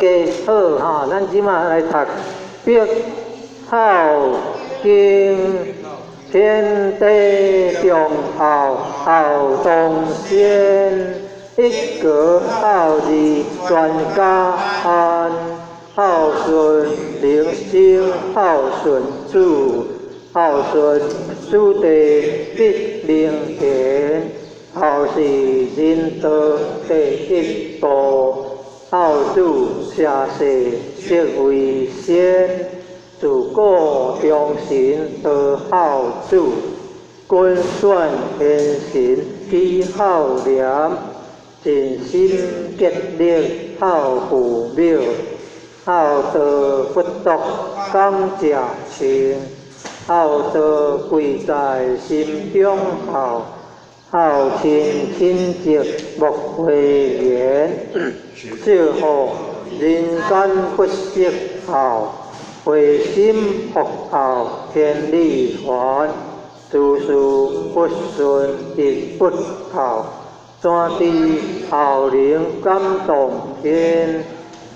家好吼，咱這馬來讀白孝經，天地中孝，孝當先，一國孝義全家安，孝順靈生孝順子，孝順子弟必靈賢，孝是仁道第一步，孝子社稷則為先。自古忠臣多孝子，君選賢臣舉孝廉，盡心竭力孝父母，孝道不獨講食穿，孝道貴在心中孝，孝親品質莫諱言，祝福人間不失孝。回心復孝天理還，諸事不順亦不孝，怎知孝能感動天？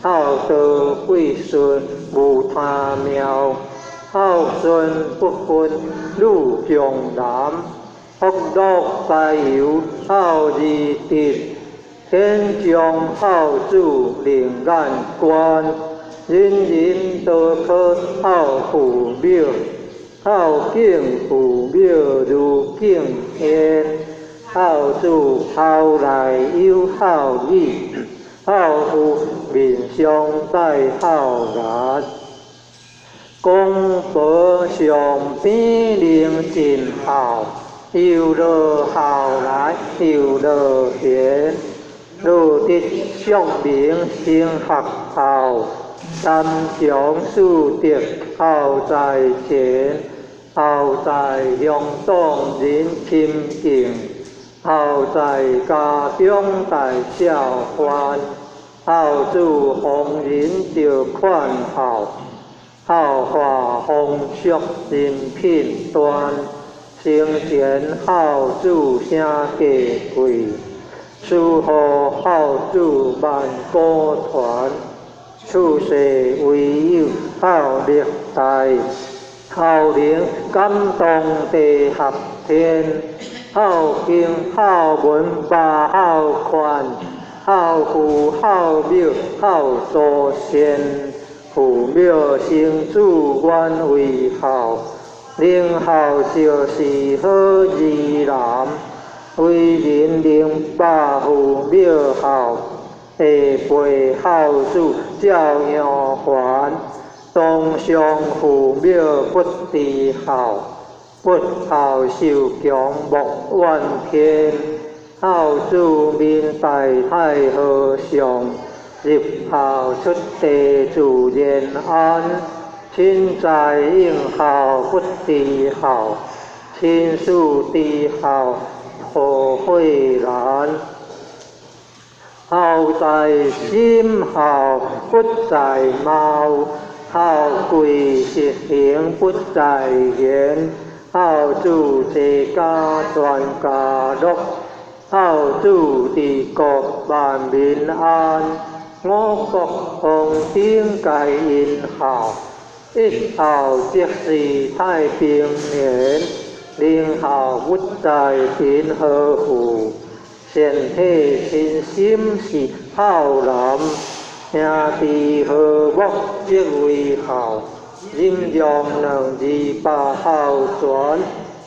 孝道貴順無他妙，孝順不分女強男，福祿財由孝義得，天將孝子靈眼觀。人人都可孝父母，孝敬父母如敬天。孝子孝內有孝義，孝父面上帶孝顏。公婆上邊能盡孝，又樂孝來又樂賢，樂得淑明成學校。三長四德孝在前，孝在鄉黨人親敬，孝在家中大孝範，孝子逢人就勸孝，孝化風俗人品端，生前孝子聲價貴，死後孝子萬古傳。處世唯有孝歷代，孝能感動地合天，孝經孝文百孝勸，孝父孝母孝祖先，父母生子願為孝，能孝就是好兒男，為人能百父母孝。下輩孝子照樣還，當上父母不知孝，不孝受強莫怨天。孝子明大太和尚，入孝出地自然安。親在應孝不知孝，親師知孝何悔難？孝在心，孝不在貌，孝貴實行不在言。孝子齊家全家樂，孝子治國萬民安。五穀豐登皆因孝，一孝即是太平年。能孝不在貧和富。善體親心是孝男，兄弟和睦即為孝。忍讓兩字百孝全，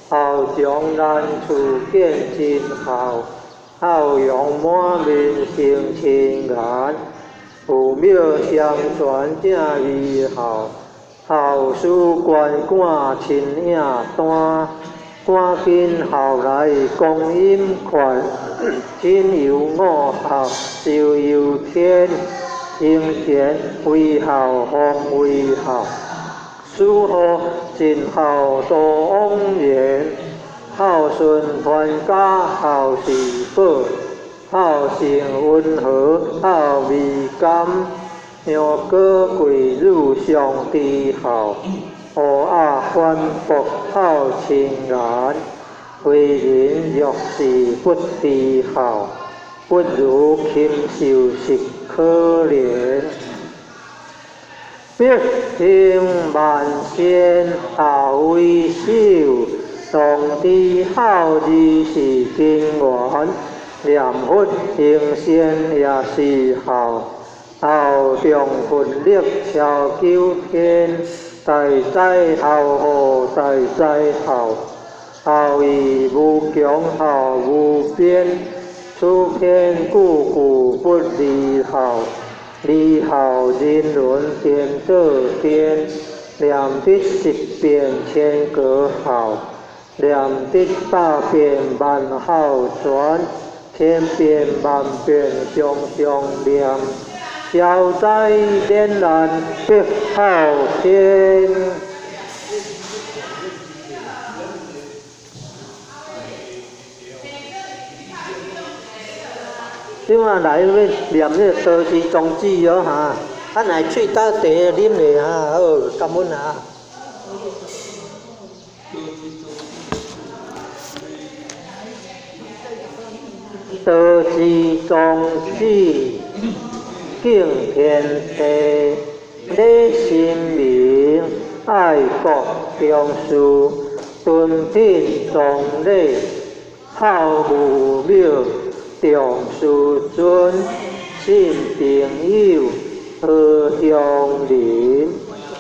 孝長難處見真孝。孝容滿面生親顏，父母相傳正義孝。孝師關趕親影單。趕緊孝來光陰快，親猶五孝壽由天。生前為孝，方為孝，死後盡孝多枉然。孝順傳家孝是寶，孝性溫和孝味甘。香膏貴女上知孝，烏鴉反駁孝親顏。為人若是不知孝，不如禽獸實可憐。必行萬善孝為首，當知孝字是根源，念佛行善也是孝，孝中奮力超九天，大哉孝何大哉孝，孝義無窮孝無邊，此篇句句不離孝。離孝人倫顛倒顛，念得十遍千個孝，念得百遍萬孝全，千遍萬遍常常念，消災免難必孝天。這馬來欲念那個道之宗旨哦哈，啊若喙焦茶啉咧哈，好，感恩啊。道之宗旨，敬天地，禮神明，愛國重視，敦品崇禮，孝父母。重師尊，信朋友，和鄉鄰，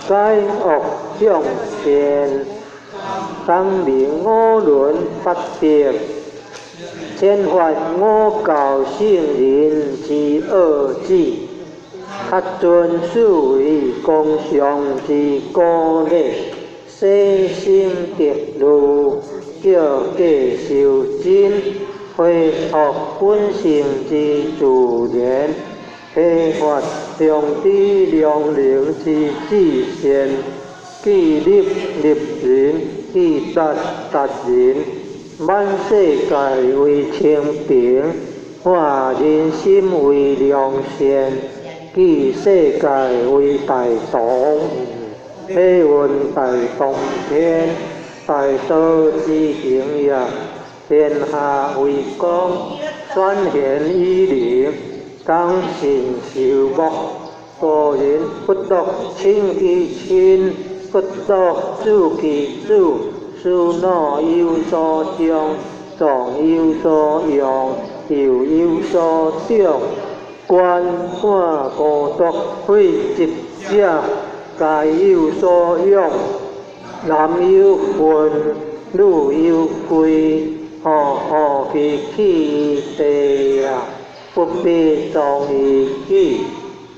解惡向善，光明五倫八德，千法五教聖人之奧旨，恪遵四維公常之古禮，洗心滌慮，叫過修真。恢復本性之自然，開發良知良能之至善，自立立人，自達達人，滿世界為清平，化人心為良善，記世界為大同，體運大同天，大道之行也。天下為公，選賢與能，講信修睦，個人不獨親其親，不獨子其子，思惱有所長，壯有所用，幼有所長，觀看孤獨廢疾者，皆有所養。男有分，女有貴。何其棄地啊！不必藏於己，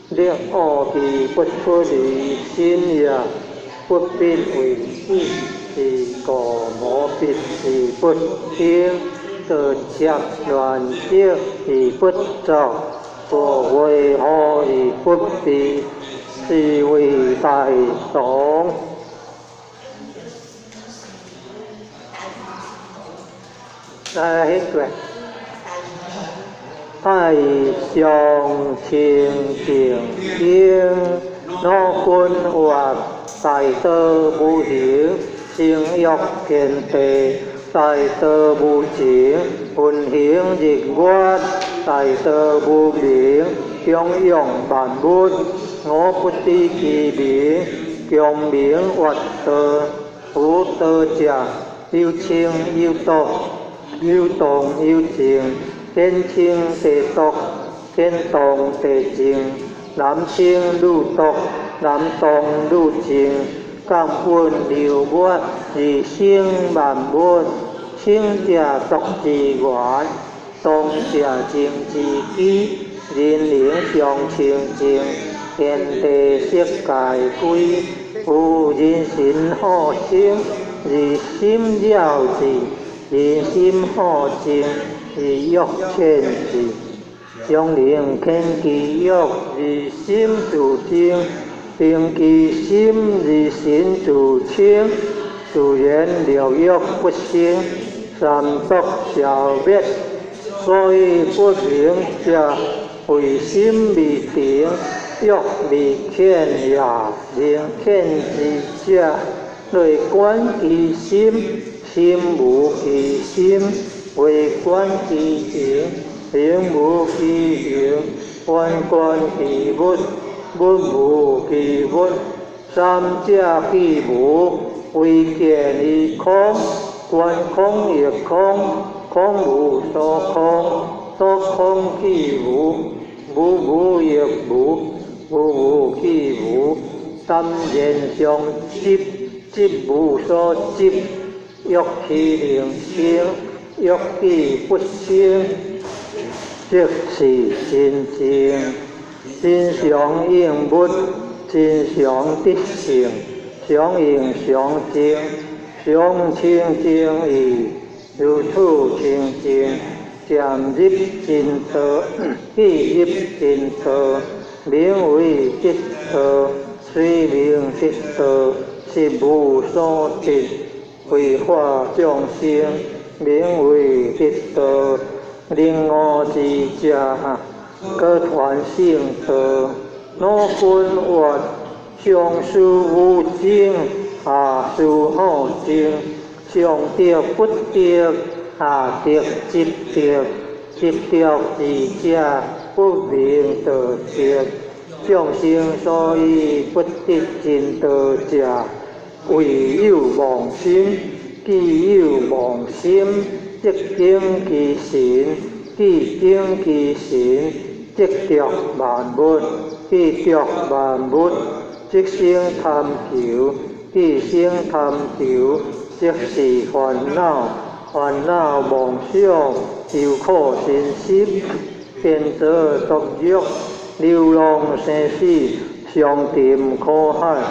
力惡其不出於心也。不必為己，是故無必而不興，得賊亂積而不作，無為何而不避？是謂大同。來，彼個太上清淨經，老君話大道無形，成欲天地；大道無情，運行日月；大道無名，供養萬物。我不知其名，強名曰道。夫道者，有清有濁。有動有靜，天清地濁，天動地靜，男清女濁，男動女靜，根本流物，而生萬物。清者濁之源，動者靜之基，人靈常清淨，天地色界歸，夫人心好清，而心了之。人心好靜，而欲遣之；常能遣其欲，而心自清；定其心，而神自清。自然六欲不生，三毒消滅。所以不明者，為心未定，欲未遣也。能遣之者，內觀其心。心無其心，唯觀其形；形無其形，反觀其物。物無其物，三者既無，唯見於空，觀空亦空，空無所空，所空既無，無無亦無，無無既無，三言相執，執無所執，欲其能生，欲既不生，即是真正。真常應物，真常得性，常應常淨，常清淨義，如此清淨，漸入真道，既入真道，名為得道。雖名得道，實無所得，非化眾生，名為得道。能悟之者，可傳聖道。老君曰：上師無證，下師好證。上得不得，下得執得。執著之者，不名道得。眾生所以不得真道者，為有妄心。既有妄心，則境其神；既境其神，則著萬物；既著萬物，則生貪求；既生貪求，則是煩惱。煩惱妄想，憂苦熏習，變作毒藥，流浪生死，相沉苦海，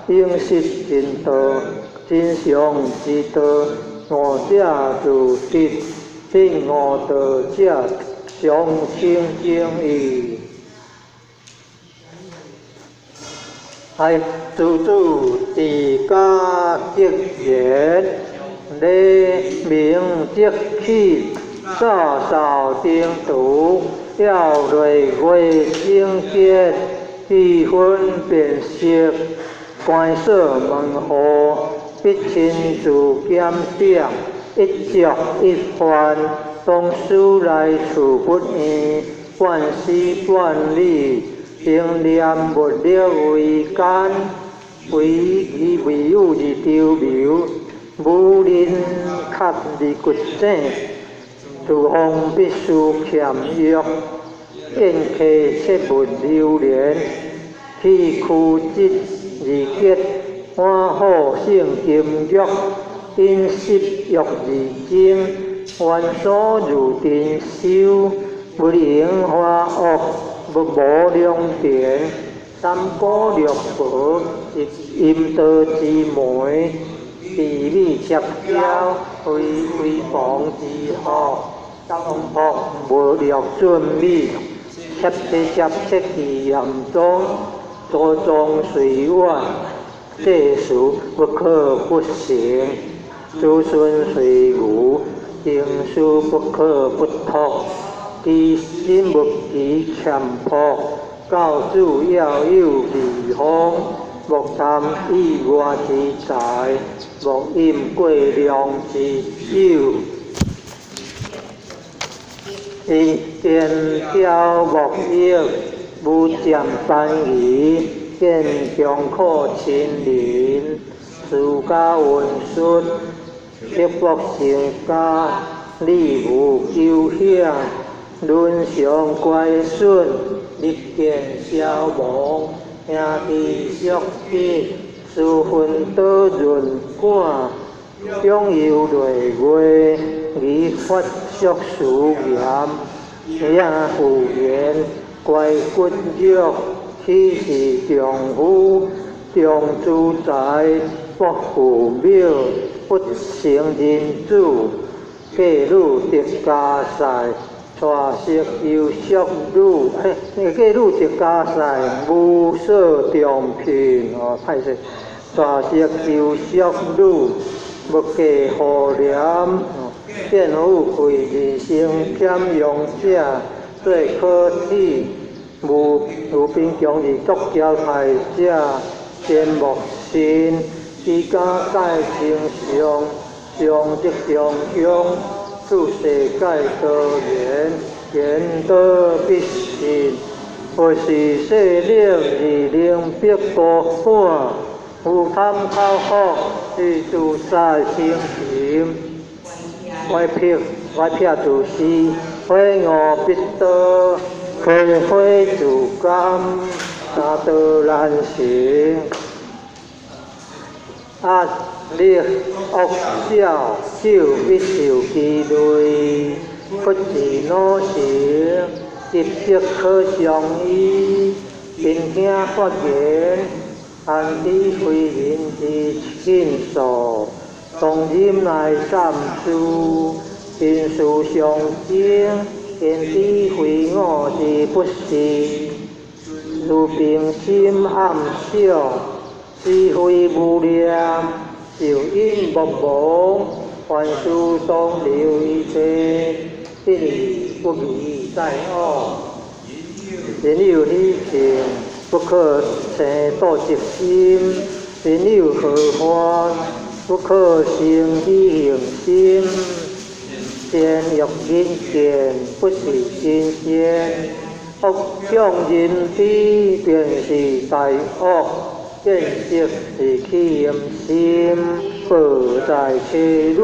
永失真道。真常之道，悟者自得；非悟道者，常清淨義。來，自主自家結緣，黎明即起，掃掃燈廚，要累月整潔，氣分辨色，關鎖門戶，必親自檢點，一粥一飯，當思來處不遠，半絲半缕，應念物力為干，唯以唯有而丟流，無人殼而骨井，廚房必須儉約，宴客切勿流連，氣虛質而潔，歡好勝金玉，飲食欲而精，願所如珍修，勿應花惡，勿無良田，三姑六婆，一陰道之媒，地理協調，非非防之福，當福無略準美，切切切切其嚴重，祖宗雖遠，世事不可不成；子孫雖愚，經書不可不託。其心勿欺儉樸，教子要有義方，莫貪意外之財，莫飲過量之酒。伊肩挑莫役，無佔便宜，見窮苦親鄰，私家溫順，克服成家，禮無糾響，倫常乖順，日見消亡，兄弟相得，私分多潤管，長幼累月，儀法俗事嚴，也婦言，乖骨肉，豈是丈夫，重資財，不父母，不成人子，嫁女得家婿，娶媳又淑女，嫁女得家婿，無所重聘哦，歹勢，娶媳又淑女，勿嫁婦廉，見富貴而生儉用者，最可恥。無有貧窮而作嬌態者，真莫信。居家蓋清上，上則中庸，處世蓋多言，言多必信。佛是世冷而能逼孤寒，夫貪口福，是自殺生擒。歪癖歪癖自私，火五必多，開火自甘，三道難行。壓力惡小，少必受其累，不自惱成，執著可相依，貧聽發言，安知非人之傾訴，當忍耐三思，貧事相爭，焉知非我之不是？如平心暗想，是非無念，受陰莫忘，凡事當留一切，不離不離在我。人有喜慶，不可生妒嫉心；人有禍患，不可生喜幸心。善欲人見，不是真善；惡向人知，便是大惡。見色是起淫心，報在妻女，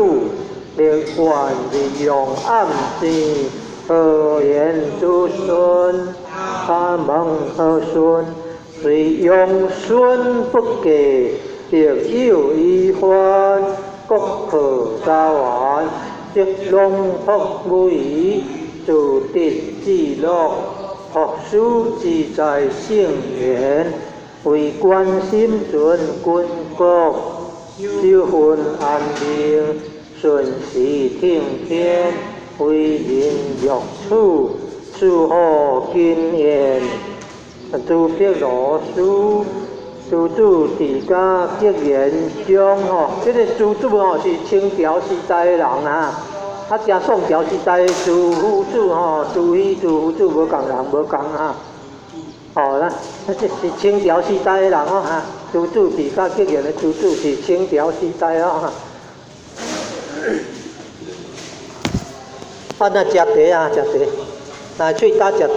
力願日用暗生，何言子孫？他蒙何孫？雖養孫不嫁，亦有遺患，國破家亡，則農福無疑，自得自樂，學書自在聖言，為官心存君國，守分安寧，順時聽天，為人欲處，事好經驗。朱碧羅書，朱子治家格言中吼，這個朱子吼是清朝時代的人啊，啊，正宋朝時代的朱夫子吼，朱熹、朱夫子無仝人無仝哈。哦，那這是清朝時代的人哦哈，朱子治家格言的朱子是清朝時代哦哈。啊，那食茶啊，食茶，來喙焦食茶。